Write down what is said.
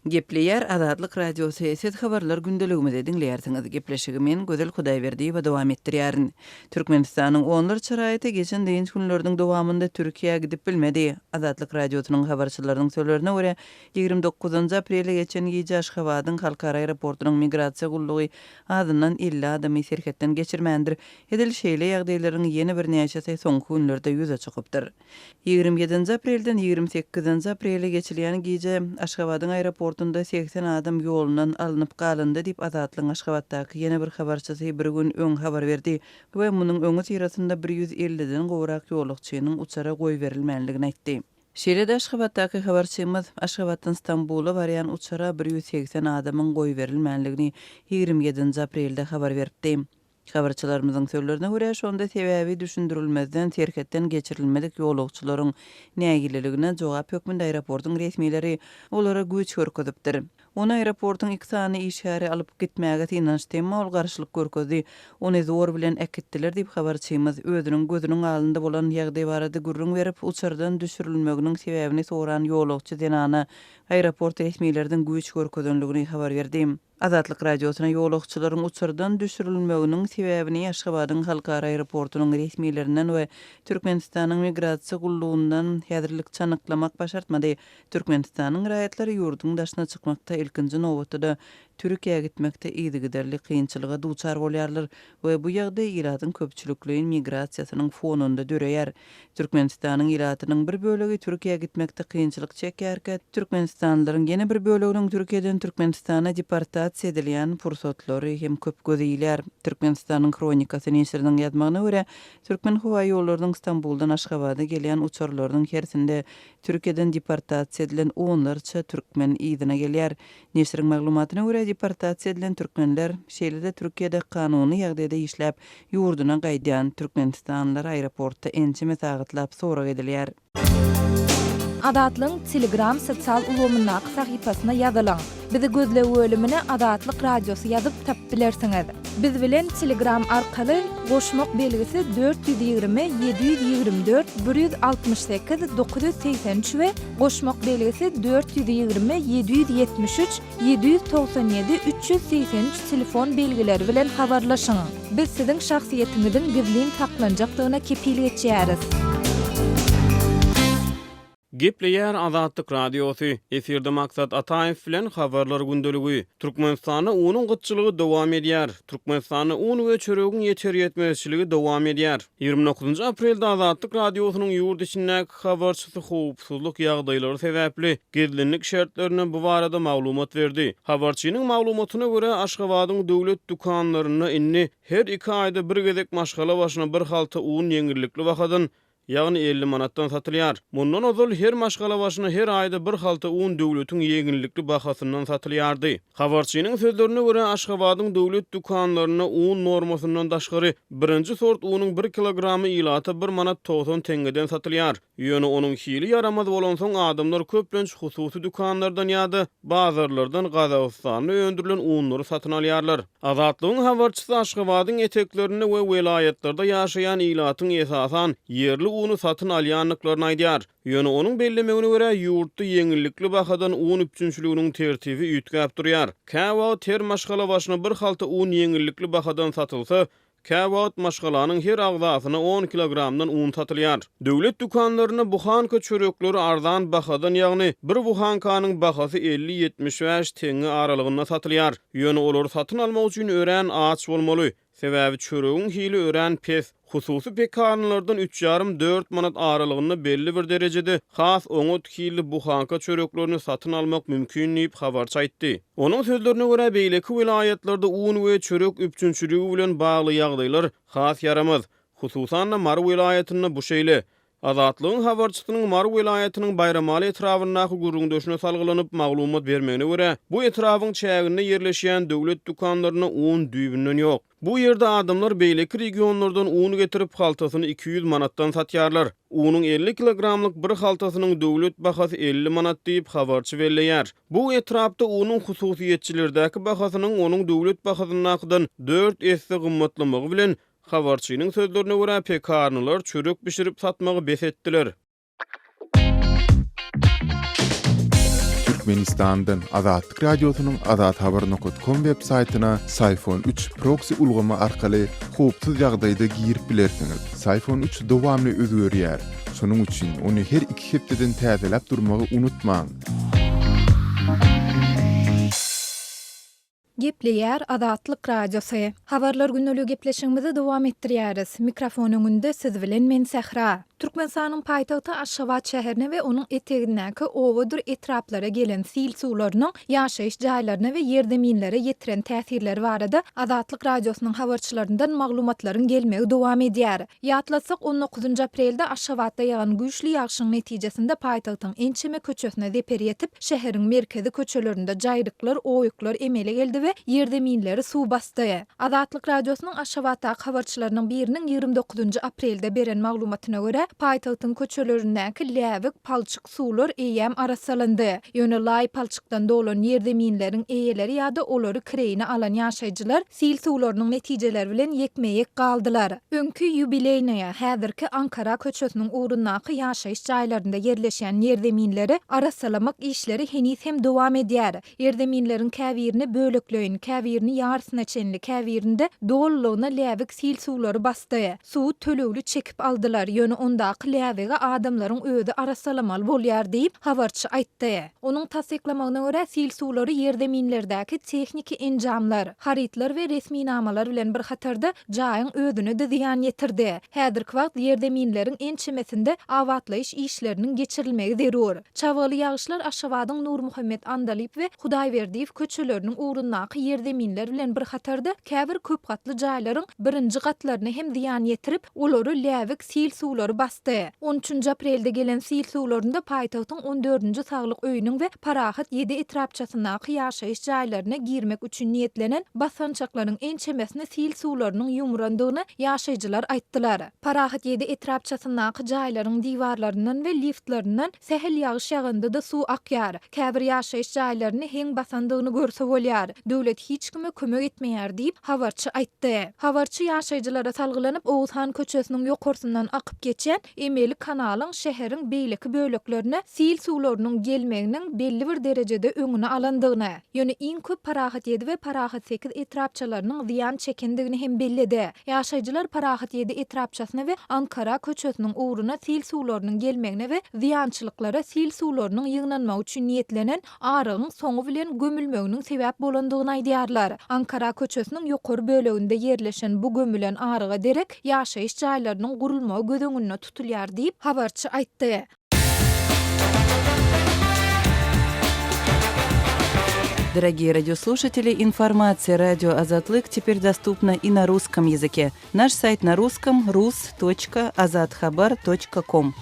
Gepleýär Azatlyk Radiosy, Siz habarlar gündeligimizi diňleýärsiňiz. Gepleşigi men, Gözel Hudaýberdiýewa dowam etdirýärin. Türkmenistanyň onlarça raýaty geçen dynç günleriniň dowamynda Türkiýä gidip bilmedi. Azatlyk Radiosynyň habarçylarynyň sözlerine görä, 29 aprelde geçen gije Aşgabadyň halkara aeroportunyň migrasiýa gullugy azyndan 50 adamy serhetden geçirmändir. Edil şeýle ýagdaýlaryň ýene birnäçesi soňky günlerde ýüze çykypdyr. 27-nji aprelden 28-nji aprele geçilýän gije Aşgabadyň aeroportunda 80 adam ýolundan alnyp galyndy diýip, Azatlygyň Aşgabatdaky ýene bir habarçysy bir gün öň habar berdi we munuň öňüsyrasynda bir ýüz elliden gowrak ýolagçynyň uçara goýberilmänligini aýtdy. Şeýle-de Aşgabatdaky habarçymyz Aşgabatdan Stambula barýan uçara 180 adamyň goýberilmänligini 27-nji aprelde habar beripdi. Habarçylarymyzyň sözlerine görä, şonda sebäbi düşündirilmezden serhetden geçirilmedik ýolagçylaryň nägileligine jogap hökmünde aeroportuň resmileri olara güýç görkezipdir. Ony aeroportuň iki sany işgäri alyp gitmäge synanyşdy, emma ol garşylyk görkezdi. Ony zor bilen äkitdiler diýip, habarçymyz özüniň gözüniň alynda bolan ýagdaý barada gürrüň berip, uçardan düşürilmeginiň sebäbini soran ýolagçy zenana aeroport resmileriniň güýç görkezenligini habar berdi. Azatlyk Radiosyna ýolagçylaryň uçardan düşürilmeginiň sebäbini Aşgabadyň halkara aeroportunyň resmilerinden we Türkmenistanyň Migrasiýa gullugyndan häzirlikçe anyklamak başartmady. Türkmenistanyň raýatlary ýurduň daşyna çykmakda, ilkinji nobatda-da, Türkiýä gitmekde yzygiderli kynçylyga duçar bolýarlar we bu ýagdaý ilatyň köpçülikleýin migrasiýasynyň fonunda döreýär. Türkmenistanyň ilatynyň bir bölegi Türkiýä gitmekde kynçylyk çekýärkä, türkmenistanlylaryň ýene bir böleginiň Türkiýeden Türkmenistana deportasiýa edilýän pursatlary hem köp göze ilýär. Türkmenistanyň Hronikasy neşiriniň ýazmagyna görä, Türkmenhowaýollarynyň Stambuldan Aşgabada gelýän uçarlarynyň hersinde Türkiýeden deportasiýa edilen onlarça türkmen yzyna gelýär. Neşiriň maglumatyna görä, deportasiýa edilen türkmenler, şeýle-de Türkiýede kanuny ýagdaýda işläp, ýurduna gaýdýan türkmenistanlylar aeroportda ençeme sagatlap sorag edilýär. Azatlygyň Telegram sosial ulgamyndaky sahypasyna ýazylyň. Bizi gözleg bölümine Azatlyk Radiosy ýazyp tapyp bilersiňiz. Biz bilen Telegram arkaly goşmak belgisi 420 724 168 983 we goşmak belgisi 420 773 797 383 telefon belgileri bilen habarlaşyň. Biz siziň şahsyýetiňiziň gizlin saklanjakdygyna kepil geçýäris. Gepleýär Azatlyk Radiosy, Efirde Maksat Ataýew bilen Habarlar gündeligi. Türkmenistanda unuň gytçylygy dowam edýär. Türkmenistanda un we çöregiň ýeter-ýetmezçiligi dowam edýär. 29 aprelde Azatlyk Radiosynyň ýurt içindäki habarçysy howpsuzlyk ýagdaýlary sebäpli gizlinlik şertlerinde bu barada maglumat berdi. Habarçynyň maglumatyna görä, Aşgabadyň döwlet dükanlarynda indi her iki aýda bir gezek maşgala başyna bir halta un ýeňillikli bahadan ýagny 50 manatdan satylýar. Mundan ozal her maşgala başyna her aýda bir halta un döwletiň ýeňillikli bahasyndan satylýardy. Habarçynyň sözlerine görä, Aşgabadyň döwlet dükanlarynda un normasyndan daşgary birinji sort unuň bir kilogramy ilata bir manat 90 teňňeden satylýar. Ýöne onuň hili ýaramaz bolansoň, adamlar köplenç hususy dükanlardan ýa-da bazarlardan Gazagystanda öndürilen unlary satyn alýarlar. Azatlygyň habarçysy Aşgabadyň eteklerinde we welaýatlarda ýaşaýan ilatyň esasan ýerli uny satyn alýandyklaryny aýdýar. Ýöne onuň bellemegine görä, ýurtda ýeňillikli bahadan un üpjünçiliginiň tertibi üýtgäp durýar. Käwagt her maşgala başyna bir halta un ýeňillikli bahadan satylsa, Käwagt maşgalanyň her agzasyna on kilogramdan un satylýar. Döwlet dükanlarynda buhanka çörekleri arzan bahadan ýagny bir buhankanyň bahasy 50-75 teňňe aralygynda satylýar. Ýöne olary satyn almak üçin örän aç bolmaly. Sebäbi çöregiň hili örän pes. Hususy pekarnylardan üç ýarym-dört manat aralygynda belli bir derejede has oňat hilli buhanka çöreklerini satyn almak mümkin diýip, habarçy aýtdy. Onuň sözlerine görä, beýleki welaýatlarda un we çörek üpjünçiligi bilen bagly ýagdaýlar has ýaramaz. Hususan-da, Mary welaýatynda bu şeýle. Azatlygyň habarçysynyň Mary welaýatynyň Baýramaly etrabyndaky gürrüňdeşine salgylanyp maglumat bermegine görä, bu etrabyň çäginde ýerleşýän döwlet dükanlarynda un düýbünden ýok. Bu ýerde adamlar beýleki regionlardan un getirip, haltasyny 200 manatdan satýarlar. Unuň 50 kilogramlyk bir haltasynyň döwlet bahasy 50 manat diýip, habarçy belleýär. Bu etrapda unuň hususyýetçilerdäki bahasynyň onuň döwlet bahasyndakydan dört esse gymmatlamagy bilen, habarçynyň sözlerine görä, pekarnylar çörek bişirip satmagy bes etdiler. Türkmenistandan Azatlyk Radiosynyň azathabar nokat kom web saýtyna Syfon üç proksi ulgamy arkaly howpsuz ýagdaýda girip bilersiňiz. Syfon üç dowamly özgerýär. Şonuň üçin ony her iki hepdeden täzeläp durmagy unutmaň. Gepleýär Azatlyk Radiosy. Habarlar gündeligi gepleşigimizi dowam etdirýäris. Mikrofon öňünde siz bilen men Sähra. Türkmenistanyň paýtagty Aşgabat şäherine we onuň etegindäki obadyr etraplara gelen sil suwlarynyň ýaşaýyş jaýlaryna we ýerzeminlere ýetiren täsirleri barada Azatlyk Radiosynyň habarçylaryndan maglumatlaryň gelmegi dowam edýär. Ýatlatsak, on dokuzynjy aprelde Aşgabatda ýagan güýçli ýagşyň netijesinde paýtagtyň ençeme köçesine zeper ýetip, şäheriň merkezi köçelerinde jaýryklar, oýuklar emele geldi we ýerzeminleri suw basdy. Azatlyk Radiosynyň Aşgabatdaky habarçylarynyň biriniň 29 njy aprelde beren maglumatyna görä, paýtagtyň köçelerindäki läbik, palçyk suwlar eýýäm arassalandy. Ýöne laý-palçykdan dolan ýerzeminleriň eýeleri ýa-da olary kireýine alan ýaşaýjylar sil suwlarynyň netijeleri bilen ýekme-ýek galdylar. Öňki Ýubileýnaýa, häzirki Ankara köçesiniň ugrundaky ýaşaýyş jaýlarynda ýerleşýän ýerzeminleri arassalamak işleri heniz hem dowam edýär. Ýerzeminleriň käbirini bölekleýin, käbirini ýarysyna çenli, käbirinde dolulygyna läbik sil suwlary basdy. Suwy tölegli çekip aldylar, ýöne ondaky läbigi adamlaryň özi arassalamaly bolýar diýip, habarçy aýtdy. Onuň tassyklamagyna görä, sil suwlary ýerzeminlerdäki tehniki enjamlar, harytlar we resminamalar bilen bir hatarda jaýyň özüne-de zyýan ýetirdi. Häzirki wagt ýerzeminleriň ençemesinde abatlaýyş işleriniň geçirilmegi zerur. Çabgaly ýagyşlar Aşgabadyň Nurmuhammet Andalyp we Hudaýberdiýew köçeleriniň ugrundaky ýerzeminler bilen bir hatarda käbir köp gatly jaýlaryň birinji gatlaryna hem zyýan ýetirip, olary läbik sil suwlary basdy. On üçünji aprelde gelen sil suwlarynda paýtagtyň on dördünji saglyk öýüniň we Parahat ýedi etrapçasyndaky ýaşaýyş jaýlaryna girmek üçin niýetlenen basgançaklaryň ençemesini sil suwlarynyň ýumrandygyny ýaşaýjylar aýtdylar. Parahat ýedi etrapçasyndaky jaýlaryň diwarlaryndan we liftlerinden sähel ýagyş ýaganda-da suw akýar. Käbir ýaşaýyş jaýlaryny heň basandygyny görse bolýar. Döwlet hiç kime kömek etmeýär diýip, habarçy aýtdy. Habarçy ýaşaýjylara salgylanyp, Oguzhan köçesiniň ýokarsyndan akyp geçýän emeli kanalyň şäheriň beýleki böleklerine sil suwlarynyň gelmeginiň belli bir derejede öňüni alandygyny, ýöne iň köp Parahat ýedi we Parahat sekiz etrapçalarynyň zyýan çekendigini hem belledi. Ýaşaýjylar Parahat ýedi etrapçasyna we Ankara köçesiniň ugruna sil suwlarynyň gelmegine we zyýançylyklara sil suwlarynyň ýygnanmagy üçin niýetlenen arygyň soňy bilen gömülmeginiň sebäp bolandygyny aýdýarlar. Ankara köçesiniň ýokary böleginde ýerleşen bu gömülen aryga derek ýaşaýyş jaýlarynyň gurulmagy göz öňünde tutulýar diýip, habarçy aýtdy. Дорогие радиослушатели, информация радио Азатлык теперь доступна и на русском языке. Наш сайт на русском rus.azathabar.com.